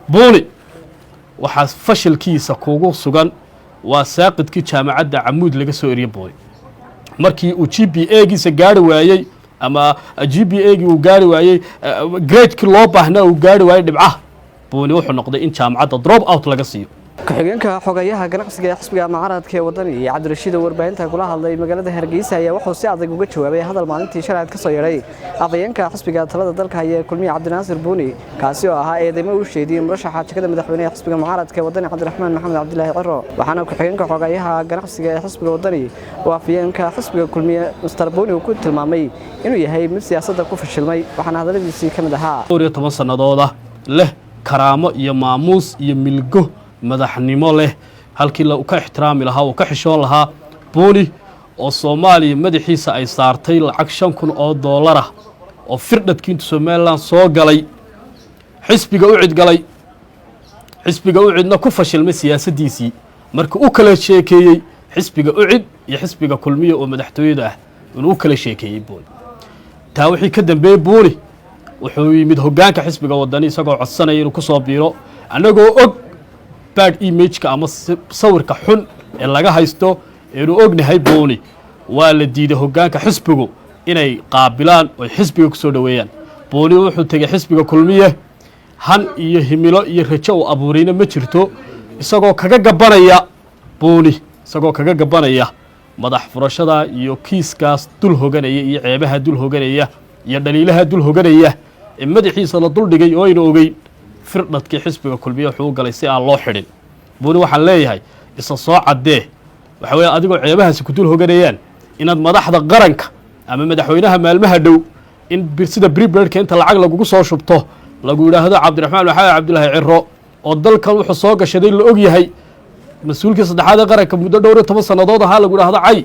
Buuni waxaa fashilkiisa kugu sugan waa saaqidkii Jaamacadda Camuud laga soo eriyey. Buuni markii uu GPA-giisa gaari waayey ama GPA-gii uu gaari waayey, gradekii loo baahnaa uu gaari waayey dhibcaha, Buuni wuxuu noqday in jaamacadda drop out laga siiyo. Ku-xigeenka xogayaha ganacsiga ee xisbiga mucaaradka ee Wadani iyo Cabdirashiid oo warbaahinta kula hadlay magaalada Hargeysa ayaa wuxuu si adag uga jawaabay hadal maalintii shalay ka soo yeedhay afhayeenka xisbiga talada dalka haya ee Kulmiye, Cabdinaasir Buuni, kaasi oo ahaa eedeymo uu sheediyey murashaxa jagada madaxweynaha xisbiga mucaaradka ee Wadani, Cabdiraxmaan Maxamed Cabdilaahi Ciro. Waxaana ku-xigeenka xogayaha ganacsiga ee xisbiga Wadani oo afhayeenka xisbiga Kulmiye Mister Buuni uu ku tilmaamay inuu yahay mid siyaasadda ku fashilmay. Waxaana hadalladiisii ka mid ahaa: 12 sannadooda leh, karaamo iyo maamuus iyo milgo madaxnimo leh, halkii la ka ixtiraami lahaa uu ka xishoon lahaa. Buuni oo Soomaaliya madaxiisa ay saartay lacag 5000 oo doolar ah oo firdhadkii intu Somaliland soo galay xisbiga UCID galay, xisbiga UCIDna ku fashilmay siyaasaddiisii markii u kala sheekeeyey xisbiga UCID iyo xisbiga Kulmiya oo madaxtooyada ah inuu u kala sheekeeyey Buuni. Taa wixii ka dambeeyey, Buuni wuxuu yimid hoggaanka xisbiga Wadani isagoo codsanaya inuu ku soo biiro, annagoo og bad imageka ama sawirka xun ee laga haysto eenu ognahay. Buuni waa la diiday hoggaanka xisbigu inay qaabilaan oy xisbiga ku soo dhoweeyaan. Buuni wuxuu tegey xisbiga Kulmiye. Han iyo himilo iyo rajo uu abuurayna ma jirto, isagoo kaga gabanaya, Buuni isagoo kaga gabanaya madax furashada iyo kiiskaas dul hoganaya iyo ceebaha dul hoganaya iyo dhaliilaha dul hoganaya ee madaxiisa la duldhigay oo aynu ogeyn. Firdhadkii xisbiga Kulmiye wuxuu u galay si aan loo xidhin. Buuni waxaan leeyahay, isa soo caddee. Waxa weeye adigoo ceebahaasi ku dul hoganayaan inaad madaxda qaranka ama madaxweynaha maalmaha dhow in sida prepaidka inta lacag lagugu soo shubto lagu yidhaahdo Cabdiraxmaan Maxamed Cabdilaahi Ciro oo dalkan wuxuu soo gashaday la og yahay, mas-uulkii saddexaad ee qaranka muddo dhowr iyo toban sannadood ahaa, lagu yidhaahdo cay.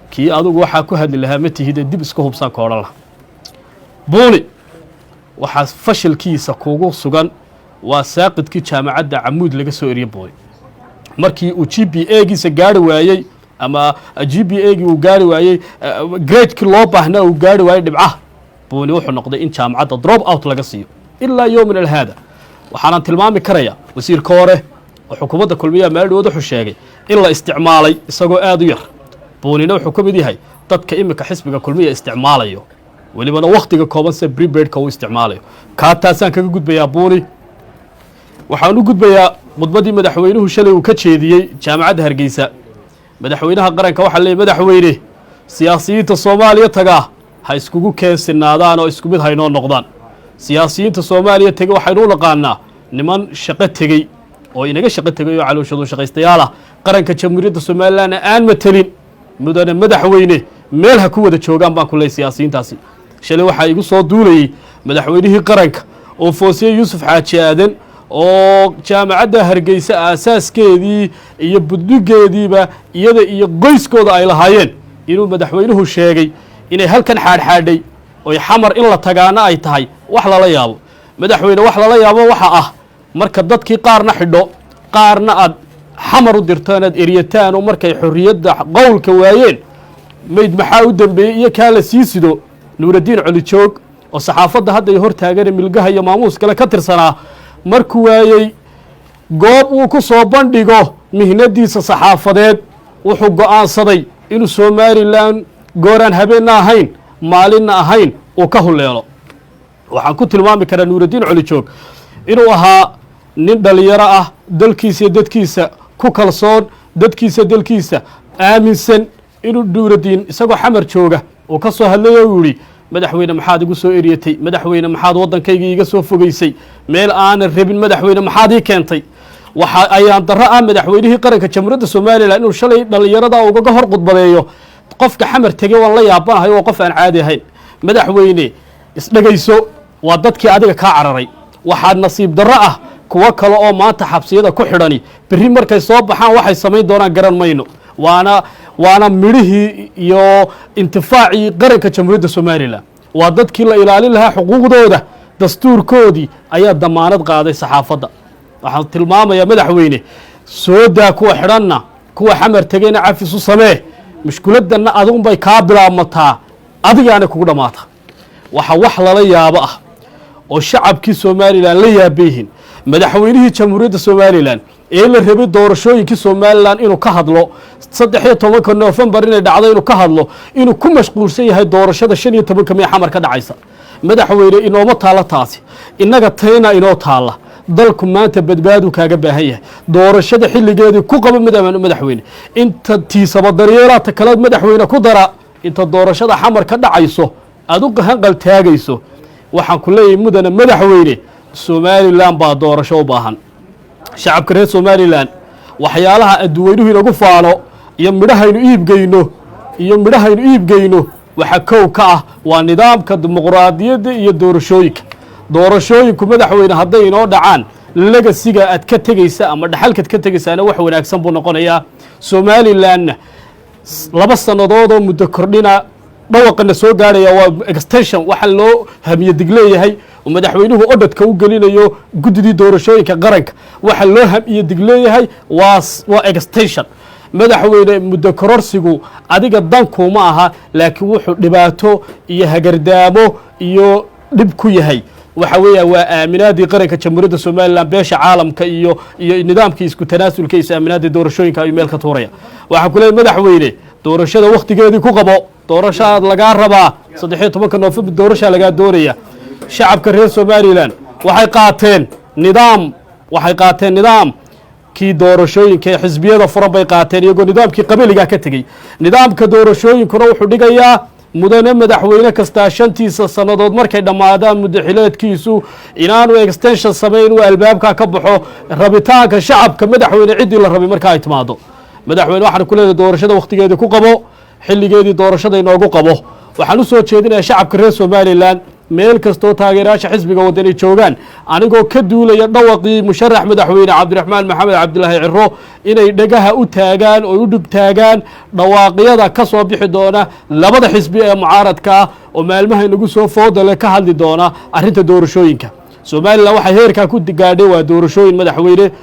Kii adugu waxaa ku hadli lahaa ma tihide, dib iska hubsaan ka odhan laha. Buuni waxaa fashilkiisa kugu sugan waa saaqidkii Jaamacadda Camuud laga soo eriyey. Buuni markii uu GPA-giisa gaari waayey ama GPA-gii uu gaari waayey, gradekii loo baahnaa uu gaari waayey dhibcaha, Buuni wuxuu noqday in jaamacadda drop out laga siiyo ilaa yowmin alhaada. Waxaanan tilmaami karaya wasiirka hore oo xukuumadda Kulmiyaha maalidhood wuxuu sheegay in la isticmaalay isagoo aada u yar. Buunina wuxuu ka mid yahay dadka iminka xisbiga Kulmiya isticmaalayo, welibana wakhtiga kooban se prepaidka uu isticmaalayo. Kaa taasaan kaga gudbayaa Buuni. Waxaan u gudbayaa khudbaddii madaxweynuhu shalay uu ka jeediyey Jaamacadda Hargeysa. Madaxweynaha qaranka waxaa leeyay: madaxweyne, siyaasiyiinta Soomaaliya tagaa ha iskugu keensinaadaan oo isku mid haynoo noqdaan. Siyaasiyiinta Soomaaliya tegey waxaynu u naqaanaa niman shaqo tegey oo inaga shaqo tegey oo calooshadu shaqaystayaal ah, qaranka Jamhuuriyadda Somalilandna aan matelin. Mudane madaxweyne, meel ha ku wada joogaan baan ku leey siyaasiyiintaasi. Shalay waxaa igu soo duulayey madaxweynihii qaranka oo Foosiye Yuusuf Xaaji Aadan oo Jaamacadda Hargeysa aasaaskeedii iyo budhigeediiba iyada iyo qoyskooda ay lahaayeen, inuu madaxweynuhu sheegay inay halkan xaadhxaadhay oy Xamar in la tagaana ay tahay wax lala yaabo. Madaxweyne, wax lala yaabo waxa ah marka dadkii qaarna xidho, qaarna aad Xamar u dirto inaad eryataan oo markay xorriyadda qowlka waayeen, mayd maxaa u dambeeyey iyo kaa la sii sido. Nuuraddiin Colijoog oo saxaafadda hadda ay hor taagane milgaha iyo maamuus kale ka tirsanaa, markuu waayey goob uu ku soo bandhigo mihnadiisa saxaafadeed, wuxuu go'aansaday inuu Somaliland gooraan habeenna ahayn maalinna ahayn uu ka huleelo. Waxaan ku tilmaami karaa Nuuraddiin Colijoog inuu ahaa nin dhalinyaro ah, dalkiisa iyo dadkiisa ku kalsoon, dadkiisa dalkiisa aaminsan. Inuu Nuuraddiin isagoo Xamar jooga uu ka soo hadlay oo uu yidhi: "Madaxweyne, maxaad igu soo eryatay? Madaxweyne, maxaad waddankayga iiga soo fogeysay? Meel aanan rabin, madaxweyne, maxaad ii keentay?" Waxa ayaan darro ah madaxweynihii qaranka Jamhuuriyadda Somaliland inuu shalay dhallinyarada ugaga hor khudbadeeyo qofka Xamar tegey. Waan la yaabanahay, waa qof aan caadi ahayn. Madaxweyne, isdhegayso, waa dadkii adiga kaa cararay. Waxaad nasiib darro ah kuwo kale oo maanta xabsiyada ku xidhani berri markay soo baxaan waxay samayn doonaan garan mayno. Waana midhihii iyo intifaacii qaranka Jamhuuriyadda Somaliland. Waa dadkii la ilaalin lahaa xuquuqdooda, dastuurkoodii ayaa damaanad qaaday saxaafadda. Waxaan tilmaamayaa, madaxweyne, soo daa kuwa xidhanna, kuwa Xamar tegeyna cafis u samee. Mushkuladdanna adigunbay kaa bilaabmataa, adigaana kugu dhammaata. Waxa wax lala yaabo ah oo shacabkii Somaliland la yaabayihiin Madaxweynihii Jamhuuriyadda Somalilan ee la rabay doorashooyinkii Somalilan inuu ka hadlo, 13-ka Noofembar inay dhacdo inuu ka hadlo, inuu ku mashquulsan yahay doorashada 15-ka May Xamar ka dhacaysa, madaxweyne, inooma taalla taasi. Innaga tayna inoo taalla. Dalku maanta badbaadu kaaga baahan yahay. Doorashada xilligeedii ku qaba, madaxweyne. Inta tiisaba daryeelaata kale, madaxweyne, ku dara. Inta doorashada Xamar ka dhacayso aad u hanqal taagayso, waxaan ku leeyahay, mudane madaxweyne, Somalilan baa doorasho u baahan. Shacabka reer Somalilan, waxyaalaha adduweynuhu inagu faano iyo midhahaynu iibgeyno waxaa kow ka ah waa nidaamka dimuqraadiyadda iyo doorashooyinka. Doorashooyinku, madaxweyne, hadday inoo dhacaan, legacy-ga aad ka tegeysa ama dhaxalkaad ka tegaysaana wax wanaagsan buu noqonayaa. Somalilanna 2 sannadood oo muddo kordhina dhawaqana soo gaarhaya waa extension. Waxa loo hamiyadig leeyahay oo madaxweynuhu odhadka u gelinayo guddidii doorashooyinka qaranka, waxa loo hamiyadig leeyahay waa extension. Madaxweyne, muddo kororsigu adiga dankuuma aha, laakiin wuxuu dhibaato iyo hagardaamo iyo dhib ku yahay waxa weeya waa aaminaadii qaranka Jamhuuriyadda Somalilan, beesha caalamka iyo nidaamkii isku tanaasulka is aaminaadii doorashooyinka ayuu meel ka tuuraya. Waxaan ku leeyahy, madaxweyne, doorashada wakhtigeedii ku qabo. Doorashaad lagaa rabaa 13-ka Noofembar, doorashaa lagaa doonaya. Shacabka reer Somalilan waxay qaateen nidaam kii doorashooyinka ee xisbiyada furan bay qaateen, iyagoo nidaamkii qabiligaa ka tegey. Nidaamka doorashooyinkuna wuxuu dhigayaa, mudane madaxweyne kastaa shantiisa sannadood markay dhammaadaan muddaxileedkiisu, inaanu extension samayn, uu albaabka ka baxo rabitaanka shacabka, madaxweyne, ciddii la rabay marka ay timaado. Madaxweyne, waxaan ku leedahay, doorashada wakhtigeedii ku qabo, xilligeedii doorashada inoogu qabo. Waxaan u soo jeedinayaa shacabka reer Somalilan meel kastoo taageerayaasha xisbiga Wadani joogaan, anigoo ka duulaya dhawaqii musharax madaxweyne Cabdiraxmaan Maxamed Cabdilaahi Ciro, inay dhagaha u taagaan oo u dhug taagaan dhawaaqyada ka soo bixi doona labada xisbi ee mucaaradka ah oo maalmaha inagu soo foodale ka hadli doona arrinta doorashooyinka. Somalilan waxay heerkaa ku gaadhay waa doorashooyin, madaxweyne.